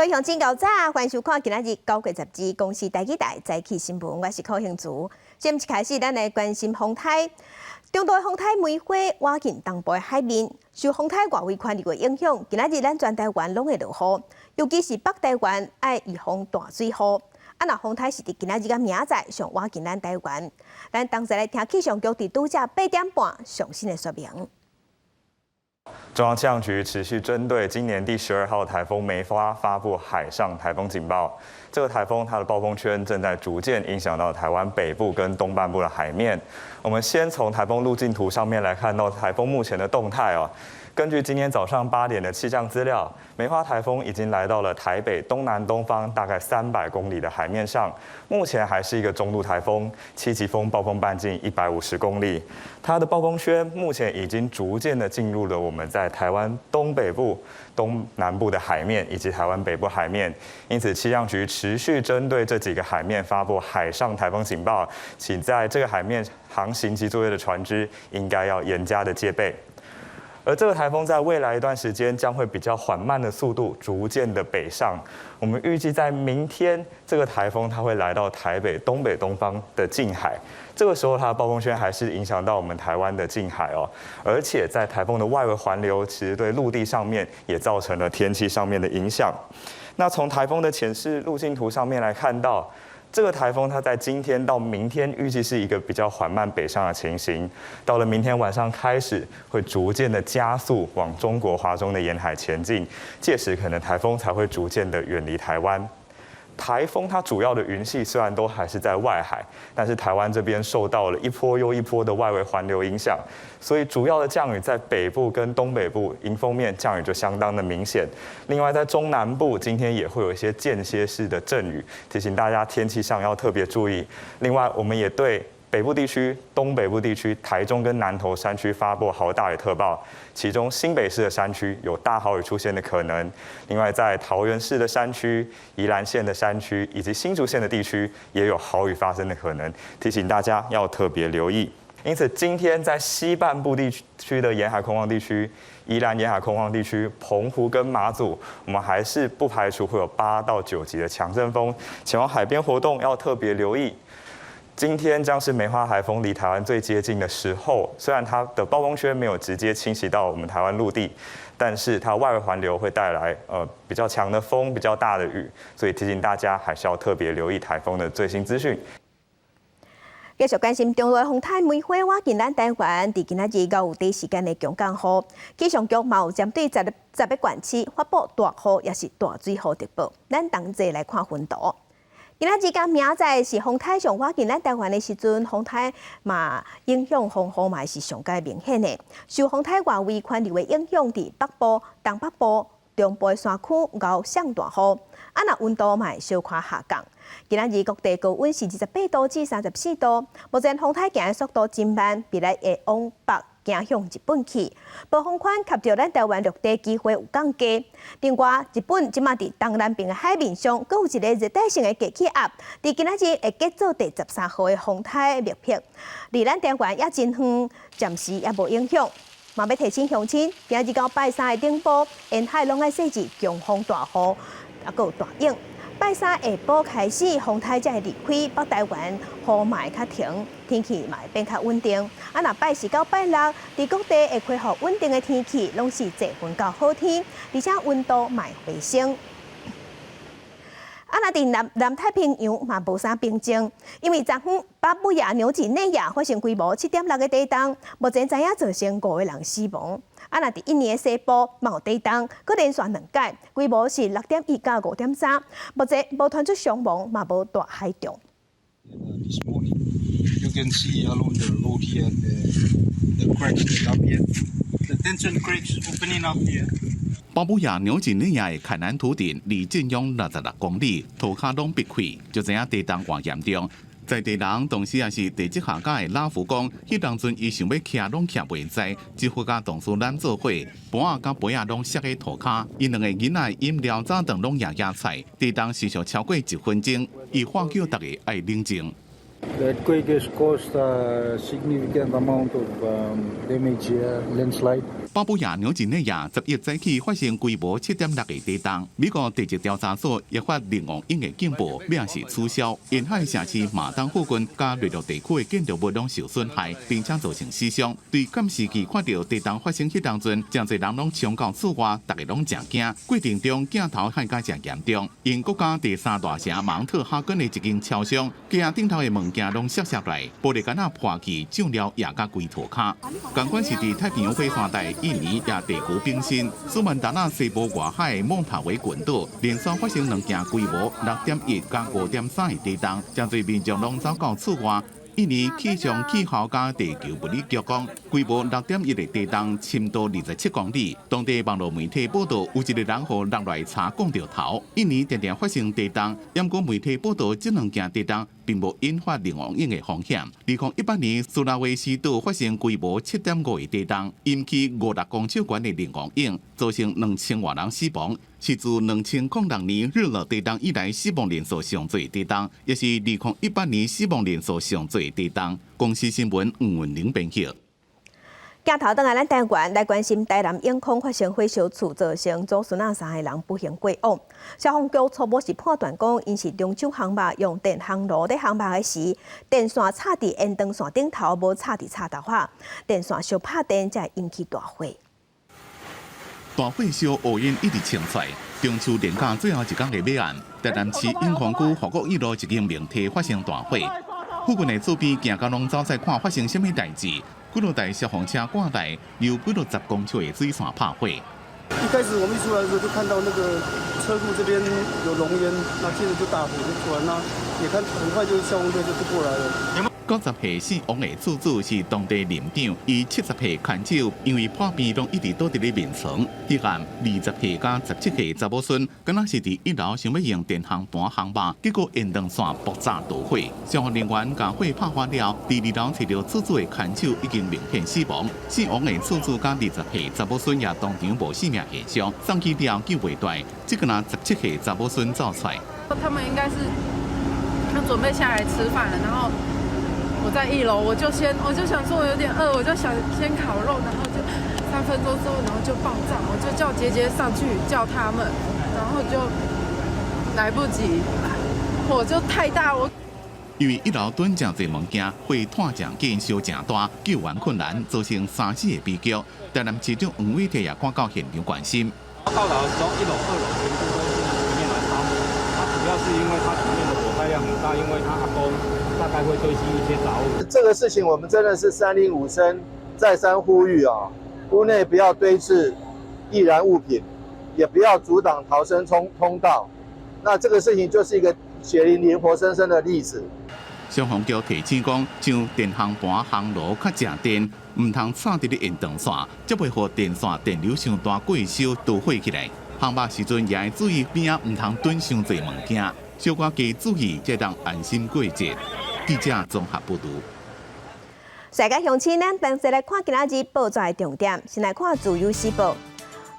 各位鄉親𠢕早，歡迎收看今仔日9月12公視台語台早起新聞，我是柯興慈。先一開始，咱來關心風颱。中度風颱梅花倚近東部的海面，受風颱外圍環流的影響，今仔日咱全台灣攏會落雨，尤其是北台灣愛預防大水雨。啊，若風颱是佇今仔日佮明仔載上倚近咱台灣，咱同齊來聽氣象局佇拄才8點半上新的說明。中央氣象局持續針對今年第12號颱風梅花發布海上颱風警報。這個颱風它的暴風圈正在逐漸影響到台灣北部跟東半部的海面。我們先從颱風路徑圖上面來看到颱風目前的動態哦。根據今天早上8點的氣象資料，梅花颱風已經來到了台北東南東方大概300公里的海面上，目前還是一個中度颱風，7級風，暴風半徑150公里。它的暴風圈目前已經逐漸的進入了我們在台灣東北部、東南部的海面以及台灣北部海面，因此氣象局持續針對這幾個海面發布海上颱風警報，請在這個海面航行及作業的船隻應該要嚴加的戒備。而這個颱風在未來一段時間將會比較緩慢的速度逐漸的北上。我們預計在明天，這個颱風它會來到台北東北東方的近海。這個時候，它的暴風圈還是影響到我們台灣的近海哦。而且在颱風的外圍環流，其實對陸地上面也造成了天氣上面的影響。那從颱風的潛勢路徑圖上面來看到，這個颱風它在今天到明天預計是一個比較緩慢北上的情形，到了明天晚上開始會逐漸的加速往中國華中的沿海前進，屆時可能颱風才會逐漸的遠離台灣。颱風它主要的雲系雖然都還是在外海，但是台灣這邊受到了一波又一波的外圍環流影響，所以主要的降雨在北部跟東北部迎風面降雨就相當的明顯。另外在中南部今天也會有一些間歇式的陣雨，提醒大家天氣上要特別注意。另外我們也對北部地區、東北部地區、台中跟南投山區發布豪大雨特報，其中新北市的山區有大豪雨出現的可能。另外，在桃園市的山區、宜蘭縣的山區以及新竹縣的地區也有豪雨發生的可能，提醒大家要特別留意。因此，今天在西半部地區的沿海空曠地區、宜蘭沿海空曠地區、澎湖跟馬祖，我們還是不排除會有8到9級的強陣風，前往海邊活動要特別留意。今天將是梅花颱風離台灣最接近的時候，雖然它的暴風圈沒有直接侵襲到我們台灣陸地，但是它外圍環流會帶來比較強的風、比較大的雨，所以提醒大家還是要特別留意颱風的最新資訊。繼續關心中度風颱梅花，倚近咱台灣，佇今仔日閣有短時間的強降雨，氣象局嘛有針對十個縣市發布大雨抑是大水雨特報。咱同齊來看分圖。今仔日佮明仔載是風颱上倚近咱台灣的時陣，風颱嘛影響風雨嘛是上蓋明顯的。受風颱外圍環流的影響，佇北部、東北部、中部的山區𠢕上大雨，啊若溫度嘛會小可下降。今仔日各地高溫是28度至34度。目前風颱行的速度真慢，未來會往北行向日本去。暴風圈及著咱台灣陸地機會有降低。另外，日本這馬佇東南邊的海面上，閣有一个熱帶性的低氣壓，佇今仔日會結做第13號的風颱麥碧，離咱台灣也真遠，暫時也無影響。嘛欲提醒鄉親，今仔日到拜三的頂晡，沿海攏愛細緻強風大雨，抑閣有大湧。拜三下晡開始，風颱才會離開北台灣，雨嘛會較停，天氣嘛會變較穩定。啊，若拜四到拜六，佇各地會恢復穩定的天氣，攏是濟雲到好天，而且溫度嘛會回升。啊，若佇南太平洋嘛無啥平靜，因為昨昏巴布亞紐幾內亞發生規模7.6个地動，目前知影造成五個人死亡。啊，若佇印尼的西部嘛有地動，閣連續兩擺，規模是6.1佮5.3，目前無傳出傷亡，嘛無大海漲。 This morning, you can see along the road here the cracks up here, the tension cracks opening up here. 巴布亞紐幾內亞的凱南圖鎮離震央66公里，塗跤攏爿開，就知影地動偌嚴重。在地人同時也是地質學家的拉夫講，彼當陣伊想欲徛攏徛袂在，只好佮同事攬做伙，盤仔佮杯仔攏摔佇塗跤。𪜶兩个囡仔飲料早頓攏攑野菜，地動持續超過一分鐘，伊喊叫逐家愛冷靜。The earthquake has caused a significant amount of damage here, landslide. 巴布亞紐幾內亞11早起發生規模7.6的地動，美國地質調查所也發林王湧的警報，表示取消。沿海城市馬當附近佮內陸地區的建築物攏受損害，並且造成死傷。對監視器看著地動發生彼當陣，誠濟人攏衝到厝外，逐家攏誠驚。過程中鏡頭看甲誠嚴重。𪜶國家第三大城芒特哈根的一間超商，街仔頂頭的物件攏摔摔來，玻璃桿仔破去，上了也佮規塗跤。仝款是佇太平洋火山帶，印尼也地球冰心，蘇門答臘西部外海的孟塔維群島，連續發生兩件規模6.1佮5.3的地動，誠濟民眾攏走到厝外。印尼氣象氣候佮地球物理局講，規模6.1的地動深度27公里。當地網路媒體報道，有一個人予落來柴摃著頭。印尼定定發生地動，毋過媒體報道，這兩件地動並無引發林王湧的風險。2018年蘇拉威西島發生規模7.5的地動，引起56公尺懸的林王湧，造成2000外人死亡，是自2006年日惹地動以來死亡人數上濟地動，也是2018年死亡人數上濟地動。公視新聞吳文玲編輯。鏡頭轉來咱台灣來關心台南永康發生火燒厝，造成祖孫仔三個人不幸過往。消防局初步是判斷講，𪜶是中秋烘肉用電烘爐咧烘肉的時，電線插佇延長線頂頭，無插佇插頭下，電線燒拍電，才會引起大火。大火燒烏煙一直衝出來，中秋連假最後一工的尾暗，台南市永康區護國一路一間明體發生大火，附近的厝邊行家攏走來看發生啥物代誌。幾落台消防車趕來，由幾落十公尺的水線拍火。一開始我們一出來的時候，就看到那個車庫這邊有濃煙，那接着就大火就出來，那也看很快就消防隊就過來了。90歲姓王的厝主是當地林長，伊70歲牽手，因為破病攏一直倒佇咧眠床。彼暗20歲佮17歲查某孫，敢若是佇一樓想欲用電烘盤烘肉，結果延長線爆炸導火。消防人員共火拍發了，佇二樓揣著厝主的牽手已經明顯死亡。姓王的厝主佮20歲查某孫也當場無性命現象，送去了救袂斷，這個若17歲查某孫走出來。他們應該是準備下來吃飯了，然後我在一樓，我就想說我有點餓，我就想先烤肉，然後就3分鐘之後，然後就爆炸，我就叫姐姐上去叫他們，然後就來不及，火就太大，我。因為一樓囤誠濟物件，火湠誠緊，燒誠大，救援困難，造成三死的悲劇。台南市長黃偉哲也趕到現場關心。到達的時候，一樓、二樓全部都是一面燃燒。它主要是因為它裡面的火災量很大，因為它阿公大概會堆積一些雜物。這個事情我們真的是三令五申，再三呼籲啊，屋內不要堆置易燃物品，也不要阻擋逃生通道。那這個事情就是一個血淋淋、活生生的例子。消防局提醒講，將電烘盤、烘爐較誠電，毋通插佇咧延長線，才袂予電線電流傷大過燒導火起來。烘肉時陣也愛注意邊仔毋通囤傷濟物件，小可加注意，才當安心過節。記者綜合報導。世界鄉親，咱同齊來看今仔日報紙的重點。先來看《自由時報》，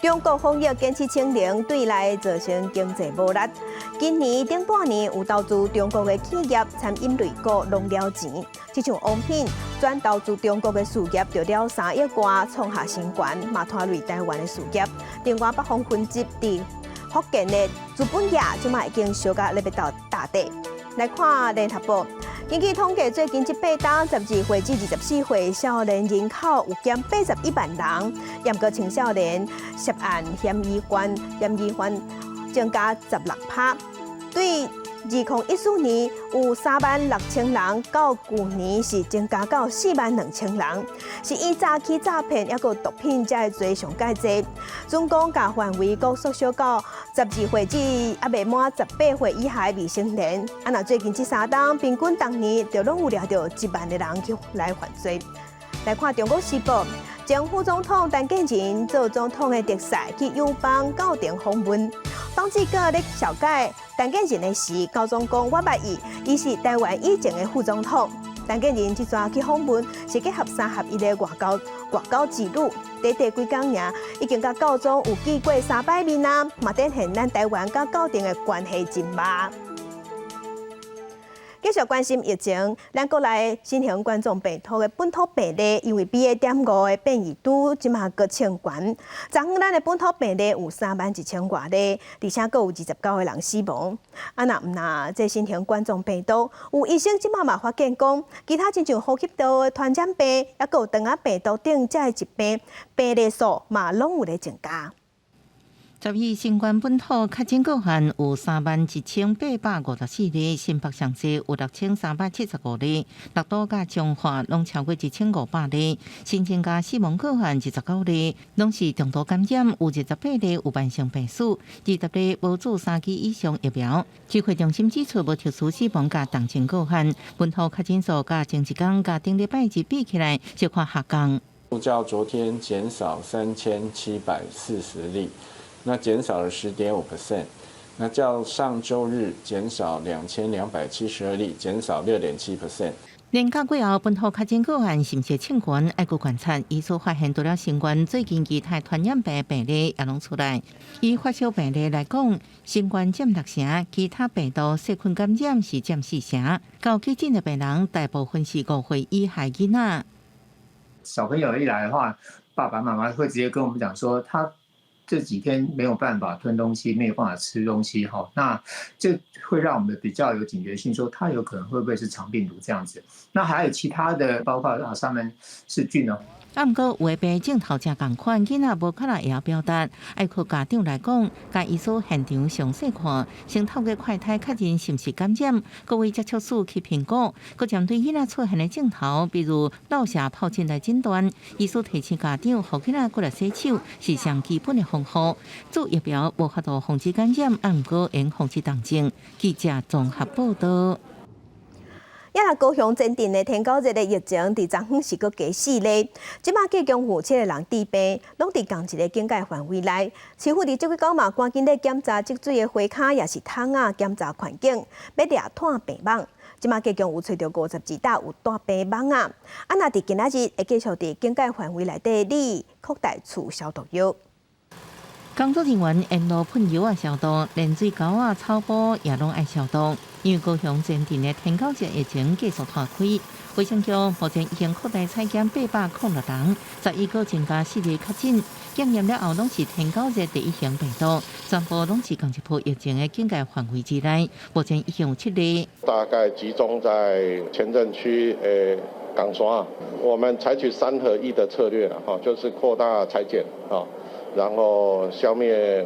中國防疫堅持清零，對內造成經濟無力。今年頂半年有投資中國的企業、餐飲類股攏了錢，這像王品轉投資中國的事業，就了3億外，創下新高，嘛拖累台灣的事業。另外，北方分執佇福建的資本業，這馬已經燒甲咧欲到大底。來看聯合報，根據統計，最近這八冬12歲至24歲少年人口有減81萬人，毋過青少年涉案嫌疑犯增加16趴。對2014年有3萬6千人，到舊年是增加到4萬2千人，是以詐欺詐騙抑閣毒品遮的罪上蓋濟。總共共範圍閣縮小到12歲至猶未滿18歲以下的未成年。啊，若最近這三冬平均逐年就攏有掠著1萬个人去來犯罪。來看《中國時報》，前副總統陳建仁做總統的特使去友邦教廷訪問。方志果咧紹介陳建仁的時，教宗講我捌伊，伊是台灣以前的副總統。陳建仁這逝去訪問是結合三合一的外交之旅，短短幾工爾，已經佮教宗有見過三擺面啊，嘛展現咱台灣佮教廷的關係真密。繼續關心疫情，咱國內新型冠狀病毒的本土病例，因為 BA.5的變異株，這馬閣衝懸。昨昏咱的本土病例有3萬1千外例，而且閣有29個人死亡。啊，若毋若這新型冠狀病毒，有醫生這馬嘛發現講，其他親像呼吸道的傳染病，抑閣有腸仔病毒等這个疾病，病例數嘛攏有咧增加。11新冠本土確診個案有31,854例，新北上濟有6,375例，六都佮彰化攏超過1,500例，新增加死亡個案29例，攏是重度感染，有28例有慢性病史，20例無注三劑以上疫苗。指揮中心指出，無特殊死亡佮重症個案，本土確診數佮前一工佮頂禮拜日比起來，小可下降。較昨天減少3,740例。那減少了10.5%，那較上週日減少2,272例，減少6.7%。連假過後，本土確診個案是毋是衝懸？愛閣觀察。醫師發現，除了新冠，最近其他傳染病病例也攏出來。以發燒病例來講，新冠佔六成，其他病毒細菌感染是佔四成。到急診的病人，大部分是5歲以下囡仔。小朋友一來的話，爸爸媽媽會直接跟我們講說，他這幾天沒有辦法吞東西，沒有辦法吃東西，哈，那這會讓我們比較有警覺性，說他有可能會不會是腸病毒這樣子。那還有其他的，包括啊沙門氏菌哦。啊，毋過有的病症頭誠仝款，囡仔無可能會曉表達，愛靠家長來講，共醫師現場詳細看，先透過快篩確認是毋是感染，各位接觸史去評估，閣針對囡仔出現的症頭，比如落瀉疱疹來診斷，醫師提醒家長，予囡仔過來洗手是上基本的防護。注疫苗無法度防止感染，啊，毋過會防止重症。記者綜合報道。也若高雄前鎮的天狗日的疫情，佇昨昏是閣加四例，這馬計共有七個人致病，攏佇仝一个警戒範圍內。市府佇這幾工嘛，趕緊咧檢查積水的溪跤，抑是桶仔檢查環境，欲掠湠病蠓。這馬計共有揣著52搭有帶病蠓仔。啊，若佇今仔日會繼續佇警戒範圍內底，你擴大厝消毒藥。工作人員沿路噴藥仔消毒，連水溝仔、草埔也攏愛消毒。因為高雄前鎮的天狗日疫情繼續拖開，衛生局目前已經擴大採檢806人，11個增加四個確診，檢驗了後攏是天狗日第一型病毒，全部攏是仝一波疫情的警戒範圍之內。目前已經有七例，大概集中在前鎮區岡山，我們採取三合一的策略啦，就是擴大採檢啊。然後消滅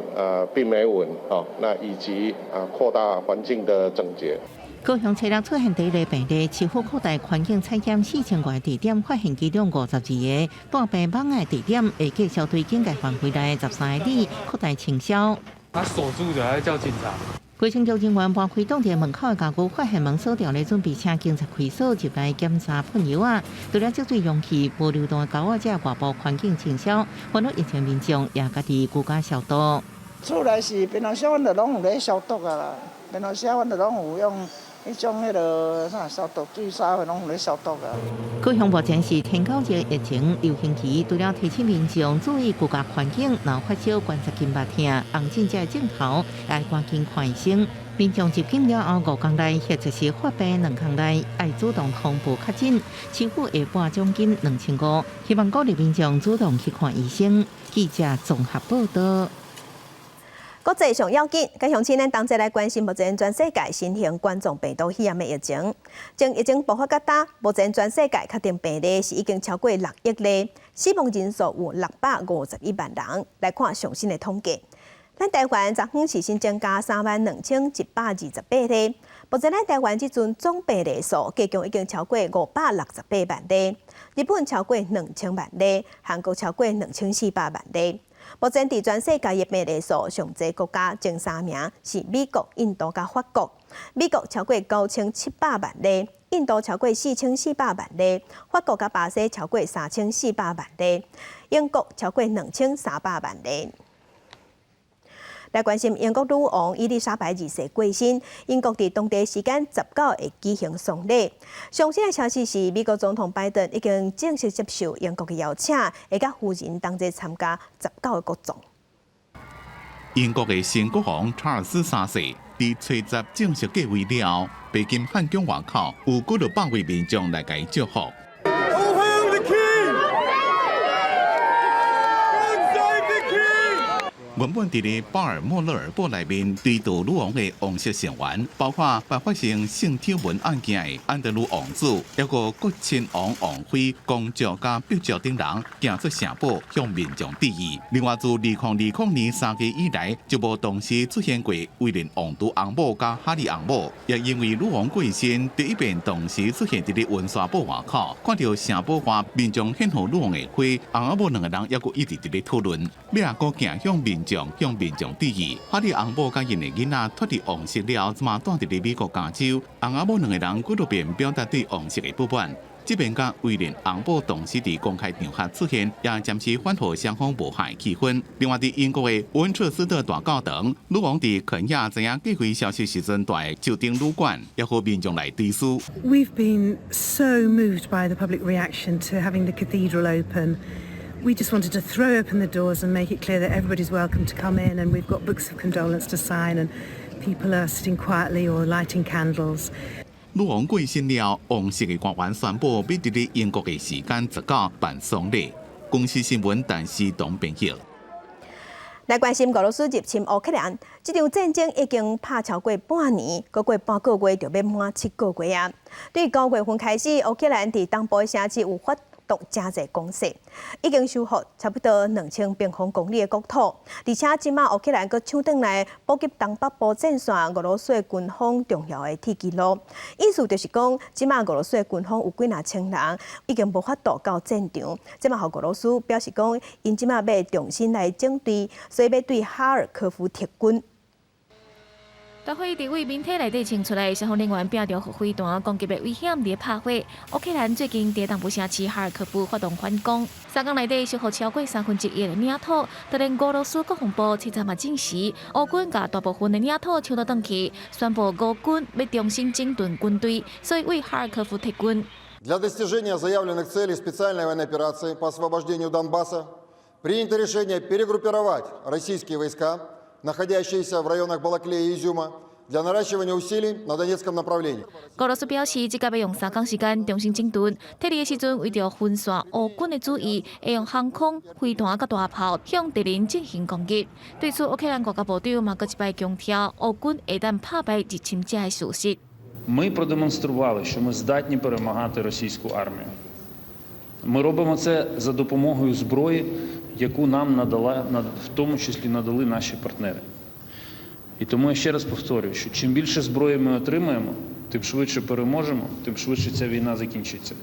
病媒蚊啊，那以及啊擴大環境的整潔。高雄初六出現第一例病例，市府擴大環境採檢4,000外地點，發現其中52個帶病蠓仔的地點，會繼續對警戒範圍內13個里擴大清消。他鎖住的，還叫警察。衛生局人員搬開擋佇門口的家具，發現門鎖掉咧，準備請警察開鎖入來檢查噴藥仔。除了積水容器、無流動的溝仔，這外部環境清消，煩惱疫情民眾也家己居家消毒。厝內是平常時，阮就攏有咧消毒啊啦。平常時阮就攏有用彼種彼个啥消毒水啥的，攏有咧消毒啊。高雄目前是天狗日疫情流行期，除了提醒民眾注意居家環境，若發燒、關節筋肉疼、紅疹這症頭，愛趕緊看醫生。民眾入境了後5天內，或者是發病2天內，愛主動通報確診，市府會撥獎金2,500，希望鼓勵民眾主動去看醫生。記者綜合報道。國際上要緊，佮鄉親咱同齊來關心目前全世界新型冠狀病毒肺炎的疫情。從疫情爆發到今，目前全世界確定病例是已經超過6億例，死亡人數有651萬人。來看上新的統計，咱台灣昨昏是新增加32,128例，目前咱台灣這陣總病例數計共已經超過568萬例，日本超過2,000萬例，韓國超過2,400萬例。目前佇全世界的病例數上濟國家前三名是美國、印度佮法國。美國超過9700萬例，印度超過4400萬例，法國佮巴西超過3400萬例，英國超過2300萬例。來關心英國女王伊麗莎白二世過身，英國佇當地時間19會舉行喪禮。上新的消息是，美國總統拜登已經正式接受英國的邀請，會佮夫人同齊參加十九的國葬。英國的新國王查爾斯三世。佇初十正式繼位了後，白金漢宮外口有幾落百位民眾來共伊祝福。 All hail the king! God save the king! 原本佇咧巴爾莫勒爾堡內面追悼女王的王室成員，包括捌發生性醜聞案件的安德魯王子，抑閣國親王王妃、公爵佮伯爵等人，行出城堡向民眾致意。另外，自2020年3月以來，就無同時出現過威廉王儲翁某佮哈利翁某，也因為女王過身，第一遍同時出現佇咧溫莎堡外口，看著城堡外民眾獻予女王的花，翁仔某兩个人猶閣一直佇咧討論，尾仔閣行向民眾致意。哈利翁某佮𪜶的囡仔脫離王室了後，這馬蹛佇咧美國加州。翁仔某兩个人幾落遍表達對王室的不滿。這遍佮威廉翁某同時佇公開場合出現，也暫時緩和雙方無和氣氛。另外，佇英國的溫徹斯特大教堂，女王佇肯亞知影繼位消息時陣，蹛的石頂旅館，也予民眾來追思。 We've been so moved by the public reaction to having the cathedral open. We just wanted to throw open the doors and make it clear that everybody's welcome to come in, and we've got books of condolence to sign, and people are sitting quietly or lighting candles. 女王過身了，王室的官員宣布，欲佇咧英國的時間19辦喪禮。公視新聞，陳思東編譯。來關心俄羅斯入侵烏克蘭，這場戰爭已經拍超過半年，閣過半個月就欲滿7個月啊！對9月份開始，烏克蘭佇東部的城市有發動誠濟攻勢，已經收復差不多2000平方公里的國土，而且這馬烏克蘭閣搶轉來補給東北部戰線俄羅斯的軍方重要的鐵支路。意思就是講，這馬俄羅斯的軍方有幾若千人已經無法度到戰場。這馬予俄羅斯表示講，𪜶這馬欲重新來整隊，所以欲對哈爾科夫撤軍。大火佇對面體內底衝出來，消防人員拼著予飛彈攻擊的危險佇拍火。烏克蘭最近佇東部城市哈爾科夫發動反攻，3工內底收復超過1/3的領土。就連俄羅斯國防部七十嘛證實，烏軍共大部分的領土搶倒轉去，宣布俄軍欲重新整頓軍隊，所以對哈爾科夫撤軍。 Для достижения заявленных целей специальной военной операции по освобождению Донбасса принято решение перегруппировать российские войска, находящиеся в районах Балаклеи и Изюма, для наращивания усилий на Донецком направлении. 俄羅斯表示，這擺欲用3工時間重新整頓，撤離的時陣為著分散烏軍的注意，會用航空、飛彈佮大炮向敵人進行攻擊。對此，烏克蘭外交部長嘛閣一擺強調，烏軍會當拍敗入侵者的事實。 Ми продемонстрували, що ми здатні перемагати російську армію. Ми робимо це за допомогою зброї, яку нам надала, в тому числі надали наші партнери. І тому я ще раз повторюю, що чим більше зброї ми отримаємо, тим швидше переможемо, тим швидше ця війна закінчиться.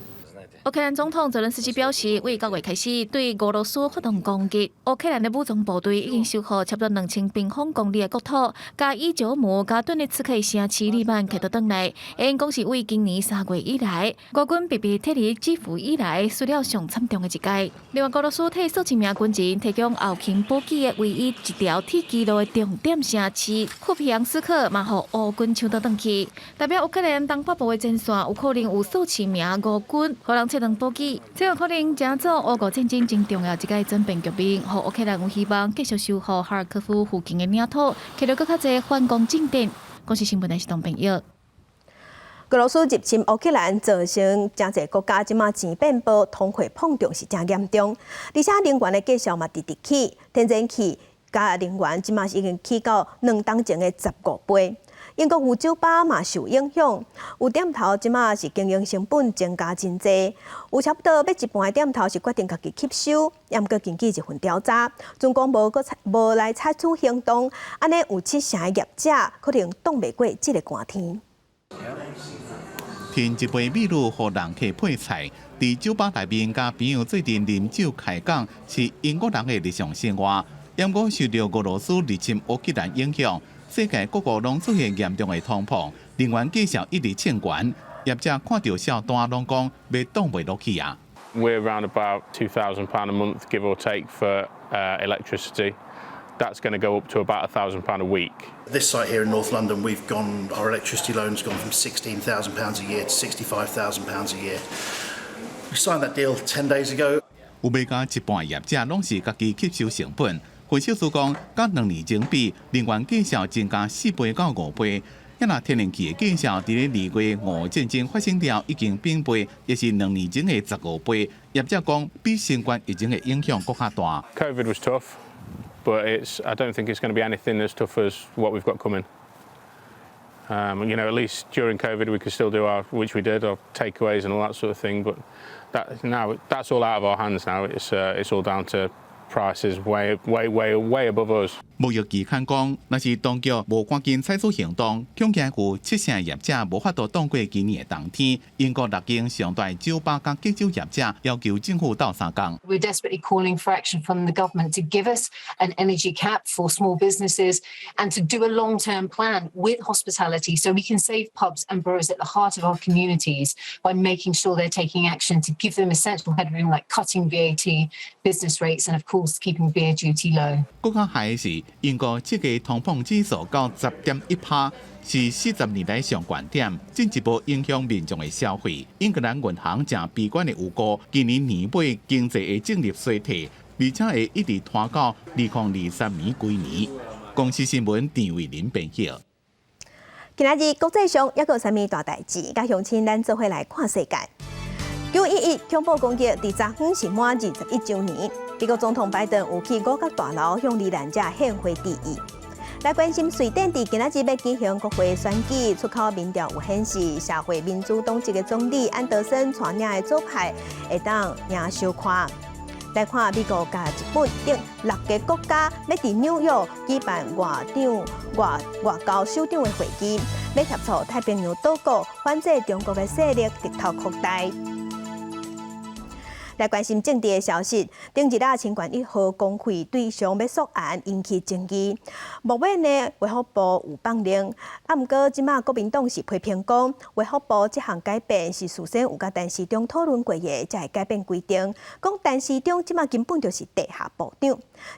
烏克蘭總統澤倫斯基表示，對9月開始對俄羅斯發動攻擊，烏克蘭的武裝部隊已經收復差不多2000平方公里的國土，共伊久姆佮頓涅茨克城市利曼摕倒轉來，𪜶講是對今年3月以來，俄軍被迫撤離基輔以來，輸了上慘重的一屆。另外，俄羅斯替數千名軍人提供後勤補給的唯一一條鐵支路的重點城市庫皮揚斯克，嘛予烏軍搶倒轉去，代表烏克蘭東北部的前線有可能有數千名俄軍，予人切斷補給，這有可能成做烏俄戰爭真重要一個轉變局面，予烏克蘭有希望繼續收復哈爾科夫附近的領土，摕著閣較濟反攻進展。公視新聞的是董朋友。俄羅斯入侵烏克蘭，造成誠濟國家這馬錢變薄，通貨膨脹是誠嚴重，而且能源的價數嘛直直起，天然氣佮能源這馬是已經起到2冬前的15倍。英國有酒吧嘛受影響，有店頭這馬是經營成本增加真濟，有差不多欲一半的店頭是決定家己吸收。毋過根據一份調查，準講無閣無來採取行動，按呢有七成的業者可能擋袂過這个寒天。添一杯美女予人客配菜，佇酒吧內面佮朋友做陣啉酒開講，是英國人的日常生活。毋過受著俄羅斯入侵烏克蘭影響，世界各國攏出現嚴重的通膨，能源價數一直衝懸，業者看著數單攏講欲擋袂落去啊。 We're around about £2,000 a month, give or take, for electricity. That's going to go up to about £1,000 a week. This site here in North London, our electricity loan's gone from £16,000 a year to £65,000 a year. We signed that deal 10 days ago. 有欲共一半業者攏是家己吸收成本。分析師講，佮2年前比，能源價數增加4倍到5倍。啊若天然氣的價數，佇咧2月俄烏戰爭發生了，已經變倍，也是2年前的15倍。業者講，比新冠疫情的影響閣較大。 COVID was tough, but I don't think it's going to be anything as tough as what we've got coming. At least during COVID we could still do our, which we did, our takeaways and all that sort of thing. But that now that's all out of our hands now. It's all down to prices way, way, way, way above us. 貿易期刊講，若是當局無趕緊採取行動，恐驚有七成業者無法度擋過今年的冬天。英國六間上大酒吧佮基酒業者要求政府鬥相共。 We're desperately calling for action from the government to give us an energy cap for small businesses and to do a long-term plan with hospitality so we can save pubs and brewers at the heart of our communities by making sure they're taking action to give them essential headroom like cutting VAT, business rates and of course keeping beer duty low. 閣較害的是，英國這個通膨指數到10.1趴，是40年來上懸點，進一步影響民眾的消費。英格蘭銀行誠悲觀的預估，今年年尾經濟會進入衰退，而且會一直拖到2023年規年。公視新聞陳慧琳編譯。今仔日國際上猶閣有啥物大代誌？佮鄉親咱做伙來看世界。9.11恐怖攻擊佇昨昏是滿21週年，美國總統拜登有去五角大樓向罹難者獻花致意。來關心瑞典佇今仔日欲舉行國會選舉，出口民調有顯示，社會民主黨籍的總理安德森帶領的左派會當贏小可。來看美國佮日本等六个國家欲佇紐約舉辦外長外外交首長的會議，欲協助太平洋島國反制中國的勢力直頭擴大。來關心政治的消息，頂日啊，清泉1號公費對象欲溯源引起爭議。目尾呢，衛福部有放令，啊，毋過這馬國民黨是批評講，衛福部這項改變是事先有佮陳時中討論過的，才會改變規定。講陳時中這馬根本就是地下部長。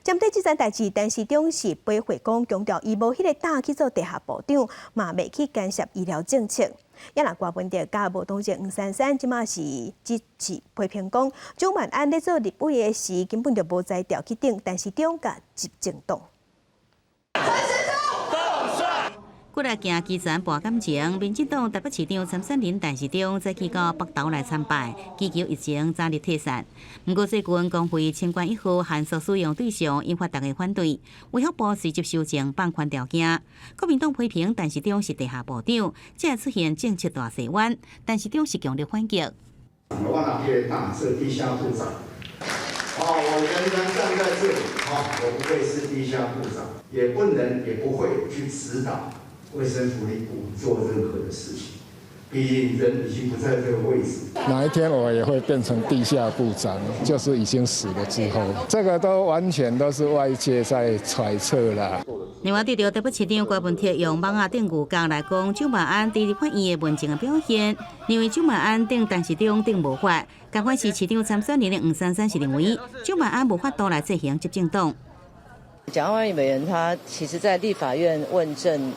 針對這件代誌，陳時中是回回講強調，伊無彼個膽去做地下部長，嘛袂去干涉醫療政策。也若郭文哲佮無黨籍黃珊珊，這馬是支持批評講，蔣萬安咧做立委的時，根本就無才調去頂陳時中佮執政黨。過來行基層博感情，民進黨台北市長參選人陳時中早起到北投來參拜，祈求疫情早日退散。毋過最近公費清泉1號限塑使用對象引發大家反對，衛福部隨即修正放寬條件。國民黨批評陳時中是地下部長，這出現政策大細彎，陳時中是強力反擊。我哪彼個膽做地下部長？哦，我仍然站在這裡，我不會是地下部長，也不能也不會去指導衛生福利部做任何的事情，畢竟人已經不在這個位置。哪一天我也會變成地下部長，就是已經死了之後，這個都完全都是外界在揣測啦。另外，對著台北市長郭文鐵用網仔頂牛角來講，蔣萬安佇立法院的問政的表現，認為蔣萬安頂陳時中頂無法，共款是市長參選人的黃珊珊是認為蔣萬安無法度來制衡執政黨。蔣萬安委員他其實在立法院問政，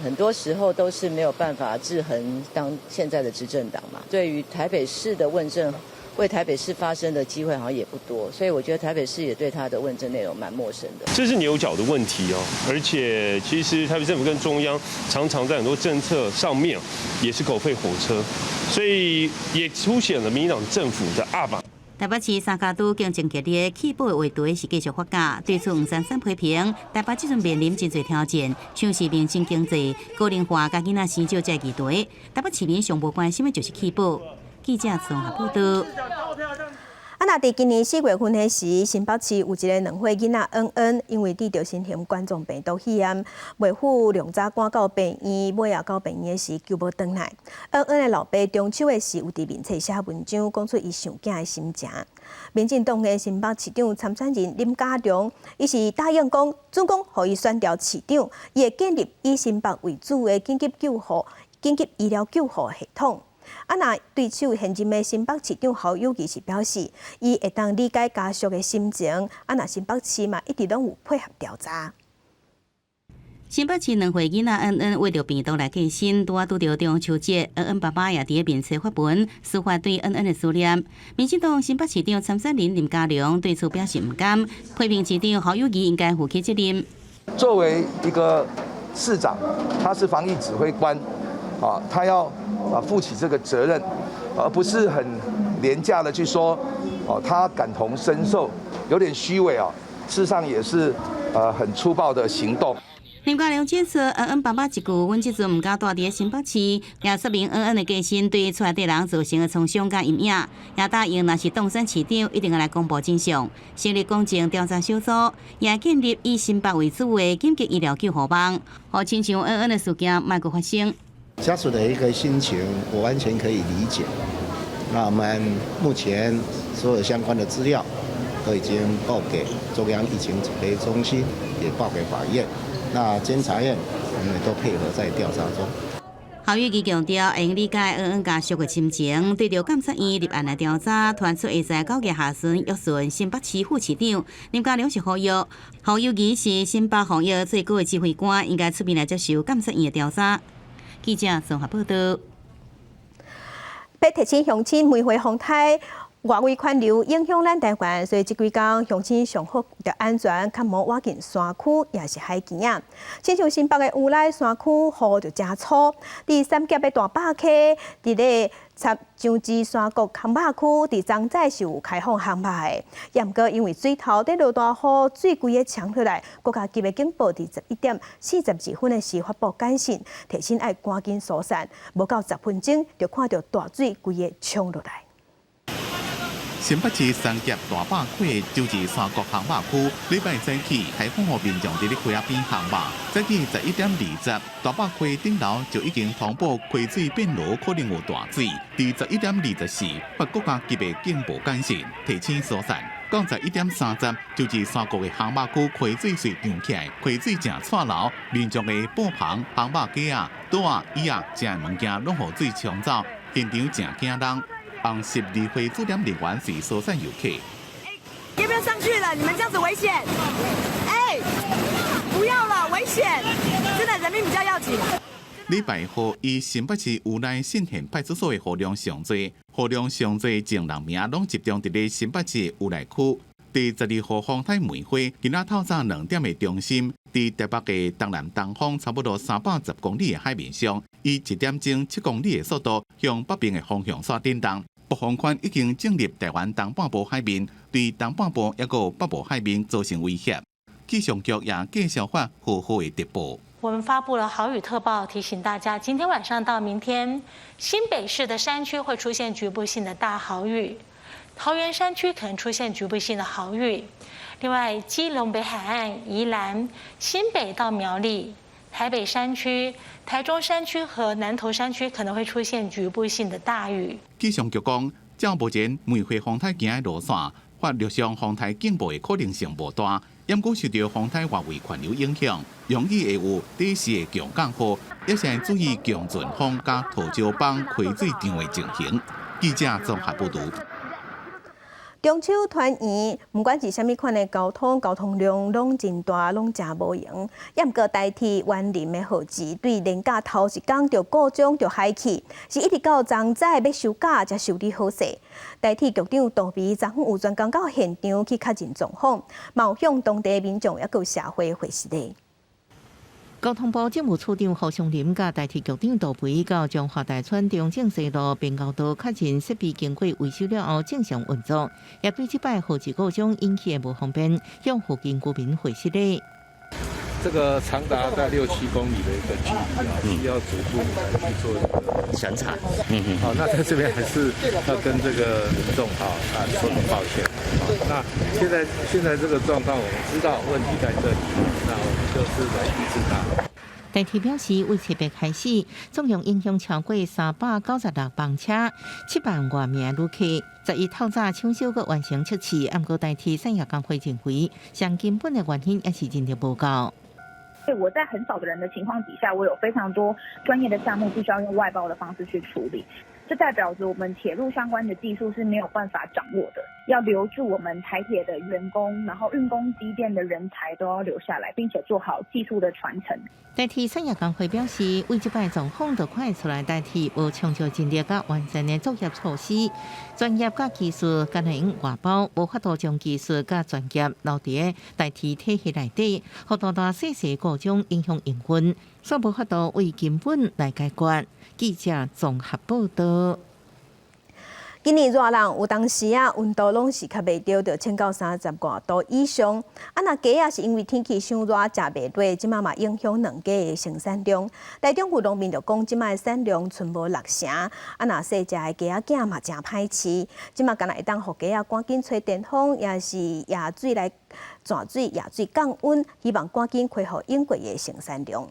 很多時候都是沒有辦法制衡當現在的執政黨嘛。對於台北市的問政，為台北市發聲的機會好像也不多，所以我覺得台北市也對他的問政內容蠻陌生的。這是牛角的問題哦，而且其實台北政府跟中央常常在很多政策上面也是狗吠火車，所以也凸顯了民進黨政府的鴨霸。台北市三腳督競爭激烈，棄保的話題是繼續發酵。對此，黃珊珊批評台北這陣面臨真濟挑戰，像是民生經濟、高齡化、佮囡仔生少這議題。台北市民上無關心的就是棄保。記者綜合報道。啊，若佇今年4月份彼時，新北市有一个2歲囡仔恩恩，因為得著新型冠狀病毒肺炎，袂赴量早趕到病院，尾仔到病院時救無轉來。恩恩的老爸中秋的時有佇面冊寫文章，講出伊想囝的心情。民進黨的新北市長參選人林佳龍，伊是答應講，準講予伊選著市長，伊會建立以新北為主的緊急救護、緊急醫療救護系統。啊，若對手現任的新北市長侯友宜是表示，伊會當理解家屬的心情。啊，若新北市嘛一直攏有配合調查。新北市2歲囡仔恩恩為著病毒來過身，拄仔拄著中秋節，恩恩爸爸也佇咧面冊發文，抒發對恩恩的思念。民進黨新北市長參選人林佳龍對此表示毋甘，批評市長侯友宜應該負起責任。作為一個市長，他是防疫指揮官，啊，他要負起這個責任，而不是很廉價的去說，哦，他感同身受，有點虛偽啊，事實上也是很粗暴的行動。林佳龍指出，恩恩爸爸一句，阮這陣毋敢蹛佇咧新北市，也說明恩恩的過身對厝內底人造成的創傷佮陰影。也答應，若是當選市長，一定會來公布真相，成立公正調查小組，也建立以新北為主的緊急醫療救護網，予親像恩恩的事件莫閣發生。家屬的一個心情，我完全可以理解。那我們目前所有相關的資料都已經報給中央疫情指揮中心，也報給法院。那監察院，我們也都配合在調查中。侯友宜強調，會用理解恩恩家屬的心情，對著監察院立案來調查，傳出會在9月下旬約詢新北市副市長林佳龍是呼籲，侯友宜是新北防疫最高的指揮官，應該出面來接受監察院的調查。記者綜合報道。欲提醒鄉親梅花風颱外圍環流影響咱台灣，所以這幾工鄉親上好著安全，較莫倚近山區，抑是海墘仔。親像新北的烏來山區雨就誠粗，佇三峽的大霸溪，佇咧樟芝山谷坑肉區，佇昨早是有開放烘肉的，也毋過因為水頭佇落大雨，水規个沖落來，國家級的警報佇11點42分的時發布簡訊，提醒愛趕緊疏散，無夠10分鐘就看著大水規个沖落來。新北市三峽大壩溪樟芝山谷烘肉區，禮拜早起開放予民眾佇咧溪仔邊烘肉。早起11點20，大壩溪頂樓就已經通報溪水變濁，可能有大水。佇11點24，發國家級的警報簡訊，提醒疏散。到11點30，樟芝山谷的烘肉區溪水隨漲起來，溪水誠掣流，民眾的布棚、烘肉架仔、桌仔、椅仔，遮的物件攏予水沖走，現場誠驚人。紅十字會駐點人員是疏散遊客。要不要上去了？你們這樣子危險！哎，不要了，危險！真的，人命比較要緊。禮拜雨以新北市烏來信賢派出所的雨量上濟，雨量上濟，眾人名攏集中佇咧新北市烏來區。第12號風颱梅花，今仔透早2點的中心，佇台北的東南東方差不多310公里的海面上，以1點鐘7公里的速度向北邊的方向煞振動。暴風圈已經進入台灣東半部海面，對東半部抑閣北部海面造成威脅。氣象局也繼續發豪雨的特報。我們發布了豪雨特報，提醒大家，今天晚上到明天，新北市的山區會出現局部性的大豪雨，桃園山區可能出現局部性的豪雨。另外，基隆北海岸、宜蘭、新北到苗栗、台北山區、台中山區和南投山區可能會出現局部性的大雨。氣象局講，照目前梅花風颱行的路線，發陸上風颱警報的可能性無大。毋過受著風颱外圍環流影響，容易會有短時的強降雨，也是愛注意強陣風佮土石崩溪水漲的情形。記者綜合報道。中秋團圓，毋管是啥物款的交通，交通量攏真大，攏誠無閒。也毋過台鐵員林的號誌對連假頭一工就故障就害去，是一直到昨早欲收假才修理好勢。台鐵局長杜眉昨昏有專工到現場去確認狀況，嘛有向當地民眾抑閣社會回釋的。交通部政務處長侯祥麟佮台鐵局長杜眉到彰化大村中正西路邊高道確認設備經過維修了後正常運作，也對這擺號誌故障引起的無方便向附近居民回釋禮。這個長達在6、7公里的一個距離啊，需要逐步來去做一個審查。好，那在這邊還是要跟這個民眾啊說聲抱歉。那現在這個狀況，我們知道問題在這裡，那我們就是來醫治它。台鐵表示，為七八開始，總共影響超過396班車、7萬外名旅客。11透早搶修閣完成測試，毋過台鐵產業工會認為，上根本的原因猶是人力無夠。我在很少的人的情況底下，我有非常多專業的項目必須要用外包的方式去處理。這代表着我們鐵路相關的技術是沒有辦法掌握的。要留住我們台鐵的員工，然後運工機電的人才都要留下來，並且做好技術的傳承。台鐵產業工會表示，為這擺狀況就看出來，台鐵無充足人力佮完善的作業措施，專業佮技術敢若會用外包，無法度將技術佮專業留佇台鐵體系內底，予大大細細故障影響營運，煞無法度為根本來解決。記者綜合報道。今年熱人有當時啊，溫度攏是較袂著，就衝到三十外度以上。啊，若雞仔是因為天氣傷熱，食袂落，這馬嘛影響卵雞的生產量。台中有農民就講，這馬的產量賰無六成。啊，若細隻的雞仔囝嘛誠歹飼。這馬敢若會當予雞仔趕緊吹電風，抑是壓水來泉水，壓水降溫，希望趕緊恢復應過的生產量。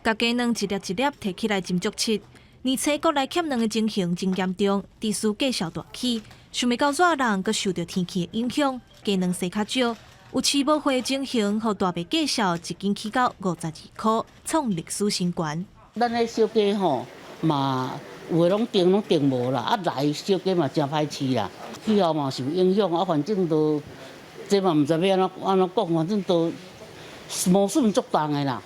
共雞卵一粒一粒提起來斟足七。而且國內欠卵的情形真嚴重，致使價數大起。想袂到熱人閣受著天氣的影響，雞卵生較少，有飼無貨的情形，予大麥價數一斤起到五十二箍，創歷史新高。咱的小雞吼嘛，有的攏定攏定無啦，啊來小雞嘛誠歹飼啦，氣候嘛受影響，啊反正都這嘛毋知欲按怎按怎講，反正都磨損足重的啦。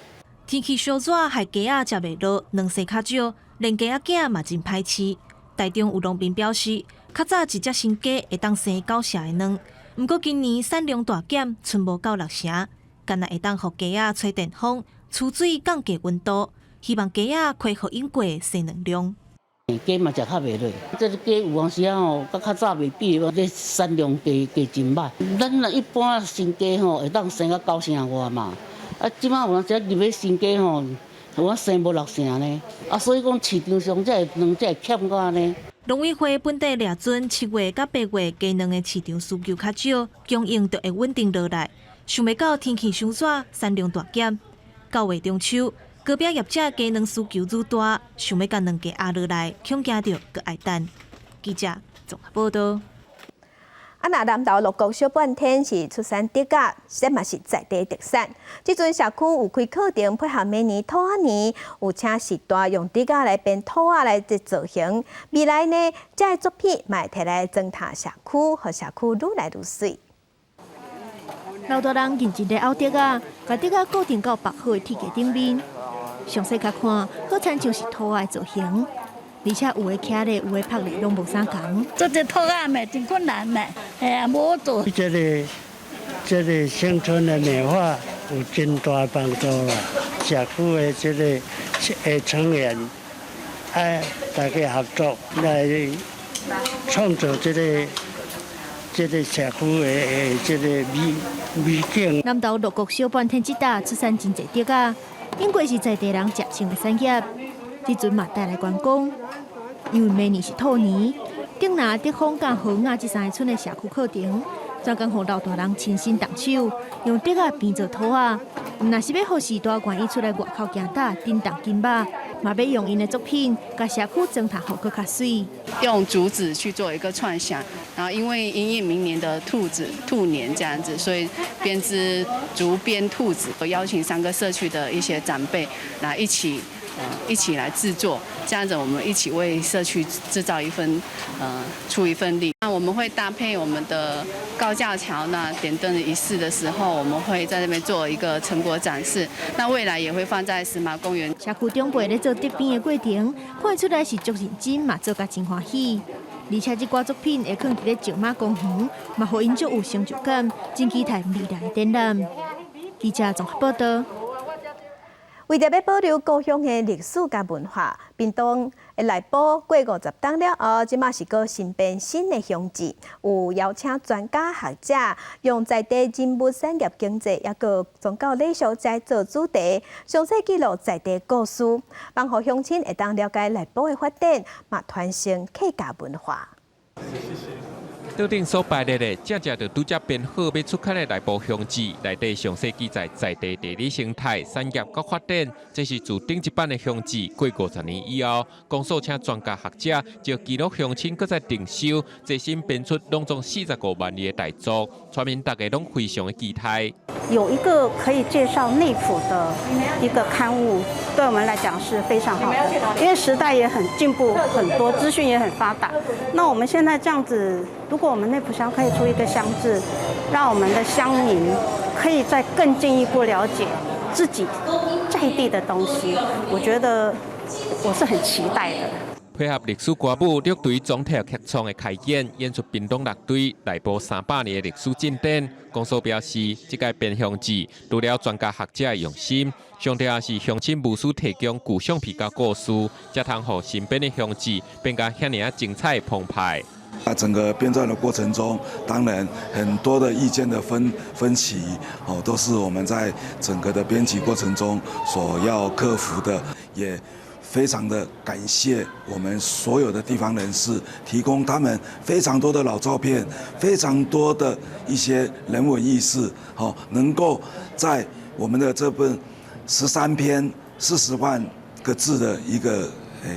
天氣燒熱，害雞仔食袂落，卵生較少。連雞仔囝嘛真歹飼。台中有農民表示，較早一隻生雞會當生九成的卵，毋過今年產量大減，賰無夠六成，敢若會當予雞仔吹電風、吹水降低溫度，希望雞仔恢復應過生卵量。雞嘛食較袂落，這個雞有當時仔吼，佮較早袂比，這產量低低真歹。咱若一般生雞吼，會當生到九成外嘛，啊，這馬有當時入去生雞吼。我生無六成呢，啊，所以講市場上這個卵才會欠到按呢。農委會本地掠準七月佮八月雞卵的市場需求較少，供應就會穩定落來。想袂到天氣傷熱，產量大減。九月中秋，隔壁業者雞卵需求愈大，想欲共卵價壓落來，恐驚著閣愛等。記者綜合報道。啊，若南投鹿谷小半天是出產竹仔，這嘛是在地特產。這陣社區有開課程，配合每年兔仔年，有請序大用竹仔來編兔仔來做造型。未來呢，這个作品嘛會提來裝飾社區，予社區愈來愈媠。老大人認真咧拗竹仔，共竹仔固定到縛好的鐵架頂面。詳細較看，好親像是兔仔的造型。而且有的徛咧，有的拍咧，攏無相仝。做這兔仔嘛，真困難呢，哎呀，無做。這个這个鄉村的美化有真大幫助啦，社區的這个的成員，哎，大家合作來創造這个這个社區的這个美美景。南投鹿谷小半天這搭出產真濟竹仔，應該是在地人食性的產業。這陣嘛帶來觀光，因為明年是兔年，頂拿德豐佮和雅這三个村的社區課程，專工予老大人親身動手，用竹仔編做兔仔。毋若是欲予序大願意出來外口行踏，振動筋肉，嘛欲用𪜶的作品，共社區裝飾予閣較媠。用竹子去做一個創想，然後因為因應明年的兔子兔年這樣子，所以編織竹編兔子。我邀請三個社區的一些長輩來一起。一起來製作，這樣子我們一起為社區製造一份，出一份力。那我們會搭配我們的高架橋呢，點燈儀式的時候，我們會在那邊做一個成果展示。那未來也會放在石馬公園。社區長輩咧做竹編的過程，看出來是足認真，嘛做甲真歡喜。而且這寡作品會囥佇咧石馬公園，嘛予𪜶足有成就感，真期待未來的展覽。記者綜合報道。為著欲保留故鄉的歷史佮文化，屏東的內埔過五十冬了後，這馬是閣新編新的鄉志，有邀請專家學者，用在地人物產業經濟，抑閣宗教禮俗來做主題，詳細記錄在地故事，幫予鄉親會當了解內埔的發展，嘛傳承客家文化。桌頂所擺列的，正正就拄才編好欲出刊的內埔鄉志，內底詳細記載在地地理生態、產業佮發展。這是自頂一版的鄉志，過50年以後，公所請專家學者就記錄鄉親閣再訂修，最新編出攏總45萬字的大作，村民大家攏非常的期待。有一個可以介紹內埔的一個刊物，對我們來講是非常好的，因為時代也很進步，很多資訊也很發達。那我們現在這樣子，如果我們內埔鄉可以出一個鄉志，讓我們的鄉民可以再更進一步了解自己在地的東西，我覺得我是很期待的。配合歷史歌舞樂隊總體劇場的開演，演出屏東樂隊內埔300年的歷史進展。公所表示，這屆編鄉志除了專家學者的用心，上重要是鄉親無私提供舊相片佮故事，才通予新編的鄉志變甲遐爾仔精彩澎湃。啊，整個編撰的過程中，當然很多的意見的分歧，哦，都是我們在整個的編輯過程中所要克服的，也非常的感謝我們所有的地方人士提供他們非常多的老照片，非常多的一些人文軼事，好，能夠在我們的這本13篇40萬個字的一個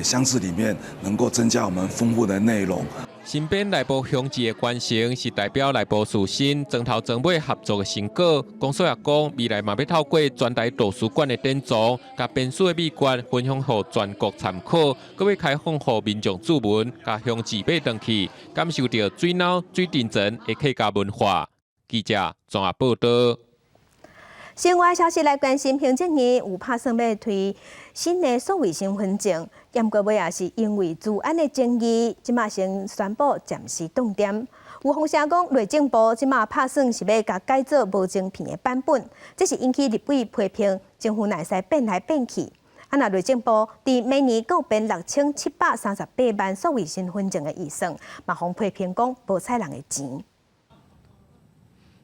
鄉志裡面，能夠增加我們豐富的內容。新編內埔鄉志的完成，是代表內埔士紳莊頭莊尾合作的成果。公所也講，未來嘛欲透過全台圖書館的典藏，共編書的秘訣分享予全國參考，閣欲開放予民眾注文，共鄉志買轉去，感受著水腦水陣前的客家文化。記者綜合報道。新聞消息來關心，行政院有拍算欲推新的數位身份證，毋過尾仔是因為資安的爭議，這馬先宣布暫時凍定。有風聲講，內政部這馬拍算是欲共改做無晶片的版本，這是引起立委批評，政府哪會使變來變去。啊，若內政部佇每年閣編6738萬數位身份證的預算，嘛予批評講無彩人的錢。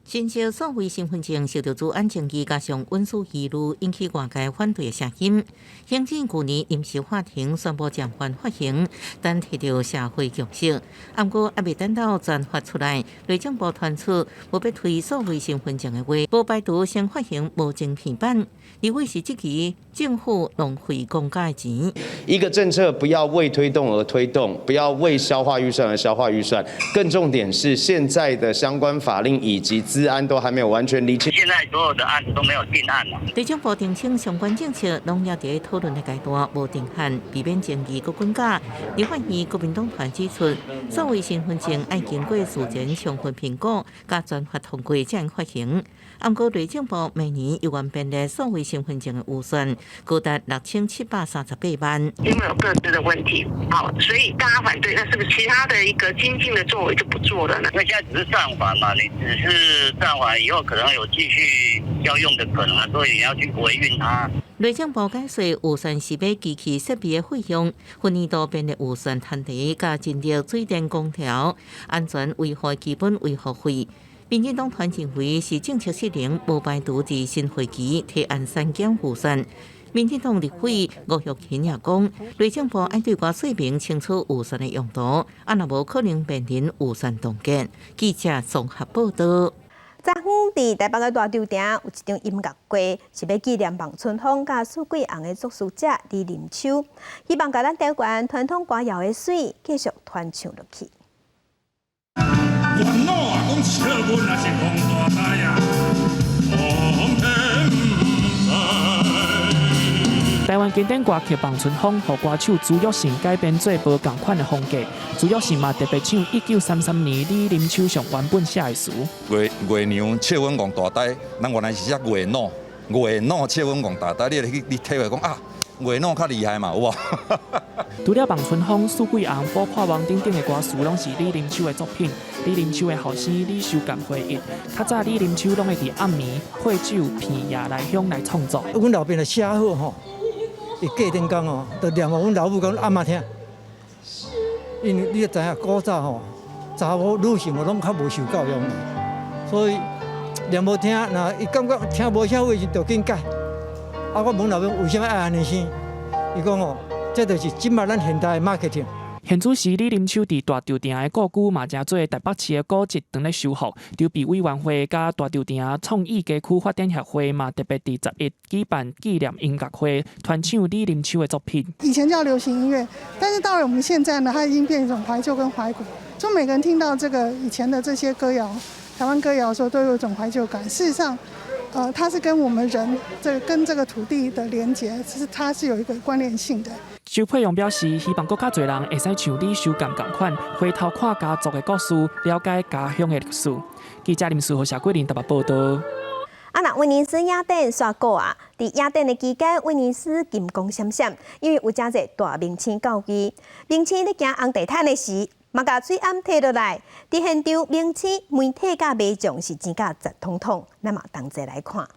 新設數位身份證受著資安爭議，加上隱私疑慮，引起外界反對的聲音。行政去年臨時法庭宣布暫緩發行，等提著社會共識。毋過猶未等到全發出來，內政部傳出無欲推數位身份證的話，無排除先發行無晶片版。立委是質疑政府浪費公家的錢。一個政策不要為推動而推動，不要為消化預算而消化預算。更重點是現在的相關法令以及資安都還沒有完全釐清。現在所有的案子都沒有定案嘛。內政部澄清相關政策攏猶佇討論的階段，無定案，避免爭議閣滾架。立法院國民黨團指出，數位身份證愛經過事前充分評估，佮專法通過才能發行。毋過內政部每年猶原編列數位身份證的預算高達6738萬。因為有個資的問題，好，所以大家反對，那是不是其他的一個精進的作為就不做了呢？因為現在只是暫緩嘛，你只是暫緩，以後可能有繼續要用的可能，所以你要去維運它。內政部解釋，預算是買機器設備的費用，分年度編列預算趁地佮人力、水電、空調、安全維護基本維護費。民進黨團認為是政策失靈，無排除佇新會期提案刪減預算。民進黨立委吳妤琴也講，內政部愛對外說明清楚預算的用途，啊若無可能面臨預算凍結。記者綜合報道。昨昏佇台北的大稻埕有一場音樂會，是欲紀念望春風佮四季紅的作詞者李林秋，希望共咱台灣傳統歌謠的媠繼續傳唱落去。煩惱啊，講笑阮也是講大大啊，講天知。台灣經典歌曲《望春風》予歌手朱育成改編做無仝款的風格。朱育成嘛特別唱1933年李林秋上原本寫的詞。月月娘笑阮戇大呆，咱原來是寫月老，月老笑阮戇大呆，你去你體會講啊，月老較厲害嘛，有無？除了《望春風》、《四季紅》、《補破網》等等的歌詞，攏是李林秋的作品。李林秋的後生李修賢回憶，較早李林秋攏會佇暗暝喝酒片夜來香來創作。阮老爸若寫好吼，伊隔天工哦，就念予阮老母佮阮阿嬤聽。因為你也知影古早吼，查某女性攏較無受教育嘛，所以念無聽，若伊感覺聽無啥話時，就緊改。啊，我問老母為啥物愛按呢生？伊講哦，這就是這馬咱現代的 marketing。現主時李林秋佇大稻埕的故居嘛，成做台北市的古蹟，當咧修復。籌備委員會佮大稻埕創意街區發展協會嘛，特別佇11舉辦紀念音樂會，傳唱李林秋的作品。以前叫流行音樂，但是到了我們現在呢，它已經變成一種懷舊跟懷古。就每個人聽到這個以前的這些歌謠，台灣歌謠的時候，都有一種懷舊感。事實上，它是跟我們人這個跟這個土地的連結，其實它是有一個關聯性的。周佩勇表示，希望閣較濟人會使像李修甘仝款，回頭看家族的故事，了解家鄉的歷史。記者林書豪、謝桂林台北報導。啊，若威尼斯影展煞過啊！佇影展的期間，威尼斯金光閃閃，因為有誠濟大明星到位。明星咧行紅地毯的時，嘛共喙罨提落來。佇現場，明星、媒體佮民眾是錢甲雜統統，咱嘛同齊來看。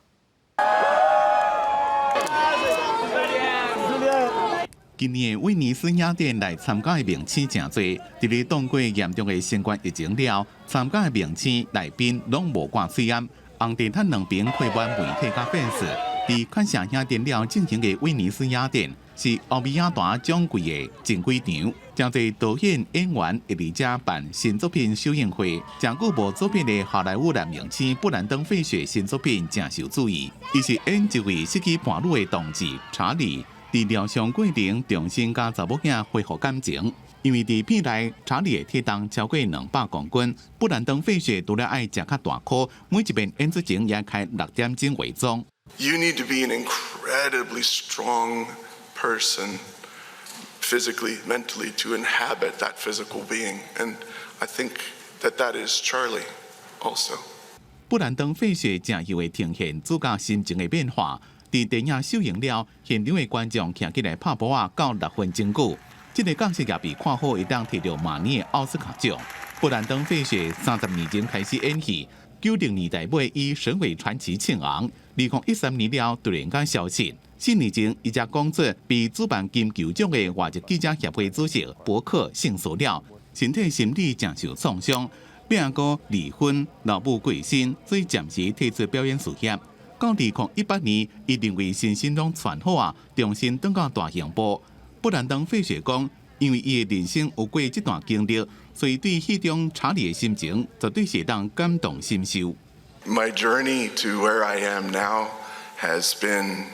今年的威尼斯影展來參加的明星誠濟，佇咧擋過嚴重的新冠疫情了，參加的明星來賓攏無掛喙罨，紅地毯兩邊開滿媒體佮粉絲。佇看下影展了進行的威尼斯影展是歐美影壇掌櫃的前幾場，誠濟導演演員會佇遮辦新作品首映會。誠久無作品的好萊塢男明星布蘭登·費雪新作品誠受注意，伊是演一位失去伴侶的同志查理。佇療傷過程，重新佮查某囝恢復感情。因為佇片內，查理的體重超過200公斤，布蘭登·費雪除了愛食較大顆，每一遍演出前也開6點鐘化妝。 You need to be an incredibly strong person, physically, mentally, to inhabit that physical being, and I think that that is Charlie also. 布蘭登·費雪誠有的呈現主角心情的變化。佇電影首映了，現場的觀眾徛起來拍噗仔，到6分鐘久。這个角色也被看好，會當摕著明年的奧斯卡獎。布蘭登·費雪30年前開始演戲，90年代尾以《神鬼傳奇》唱紅，2013年了突然間消失。4年前，伊才講出被主辦金球獎的外籍記者協會主席伯克性騷擾，身體心理誠受創傷，變閣離婚，老母過身，所以暫時退出表演事業。到2018年，伊認為身心攏全好啊，重新轉到大熒幕。布蘭登·費雪講，因為伊的人生有過這段經歷，所以對戲中查理的心情絕對是當感同身受。 My journey to where I am now has been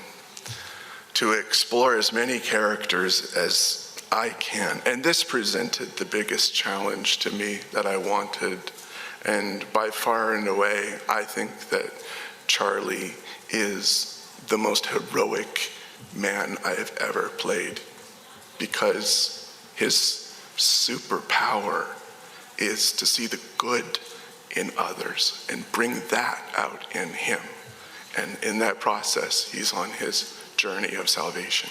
to explore as many characters as I can, and this presented the biggest challenge to me that I wanted. And by far and away, I think that Charlie is the most heroic man I have ever played because his superpower is to see the good in others and bring that out in him. And in that process, he's on his journey of salvation.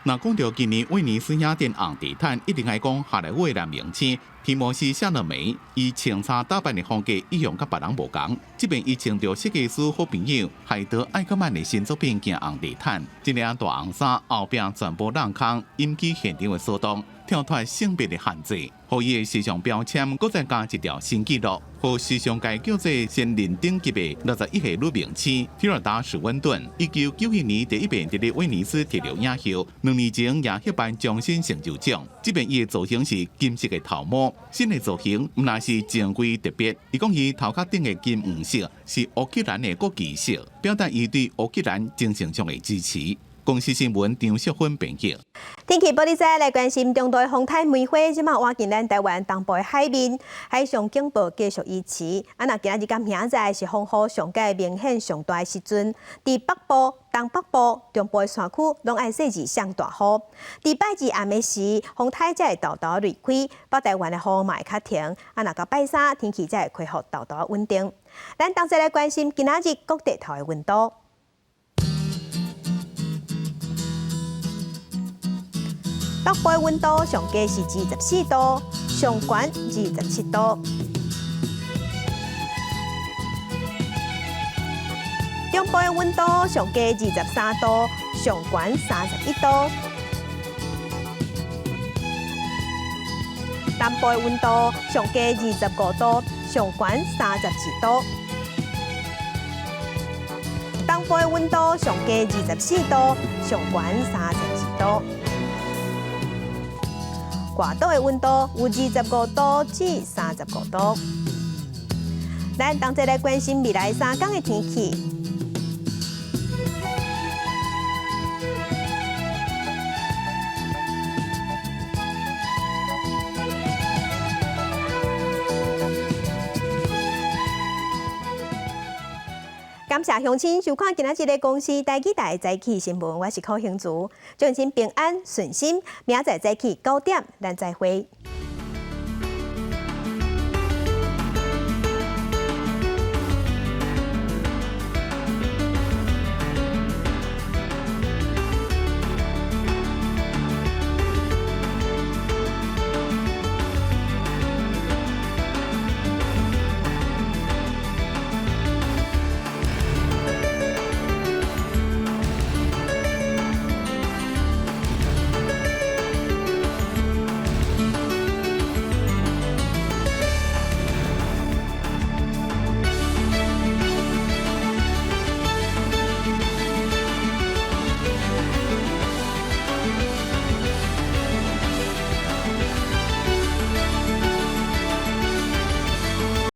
若講著今年威尼斯影展紅地毯，一定愛講好萊塢的男明星提摩西·夏勒梅，伊穿插打扮的風格一向佮別人無仝。這擺伊穿著設計師好朋友海德·艾克曼的新作品行紅地毯，這領大紅衫後壁全部髯空，引起現場的騷動，跳脫性別的限制，予伊的時尚標籤閣再加一條新紀錄，予時尚界叫做仙人頂級的61歲女明星提爾達·史溫頓，1991年第一遍佇咧威尼斯摕著影后，2年前也獲頒終身成就獎。這擺伊的造型是金色的頭毛，新的造型毋但是正規特別，伊講伊頭殼頂的金黃色是烏克蘭的國旗色，表達伊對烏克蘭精神上的支持。公視新聞張淑芬編輯。天氣報你知來關心中度的風颱梅花，這馬倚近咱台灣東部的海面，海上警報繼續維持。啊，若今仔日佮明仔載是風雨上蓋明顯上大的時陣，佇北部、東北部、中部的山區攏愛細緻上大雨。佇拜二暗暝時，風颱才會沓沓離開，北台灣的雨嘛會較停。啊，若到拜三天氣才會恢復沓沓穩定。咱同齊來關心今仔日各地頭的溫度。北部的溫度上低是24度，上懸27度。中部的溫度上低23度，上懸31度。南部的溫度上低25度，上懸32度。東部的溫度上低24度，上懸32度。外島的溫度有25度至35度。咱同齊來關心未來3天的天氣。感謝鄉親收看今仔日的公視台語台早起新聞，我是柯興竹，祝您平安順心，明仔載早起9點，咱再會。